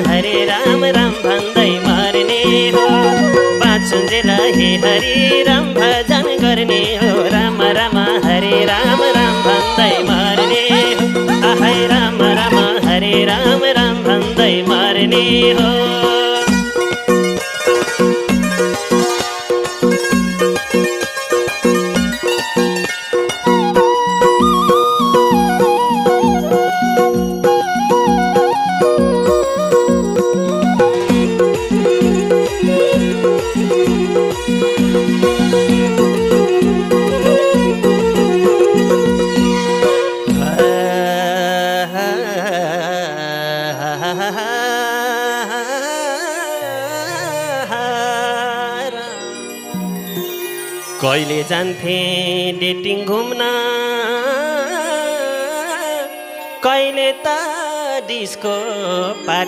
हरे राम राम भन्दै मर्ने हो बाँचुन्जेल हे हरि राम भजन गर्ने हो राम राम हरे राम राम भन्दै मर्ने हो आहै राम राम हरे राम राम भन्दै मर्ने हो कहिले जान्थे डेटिङ घुम्न कहिले त डिस्को पार्टी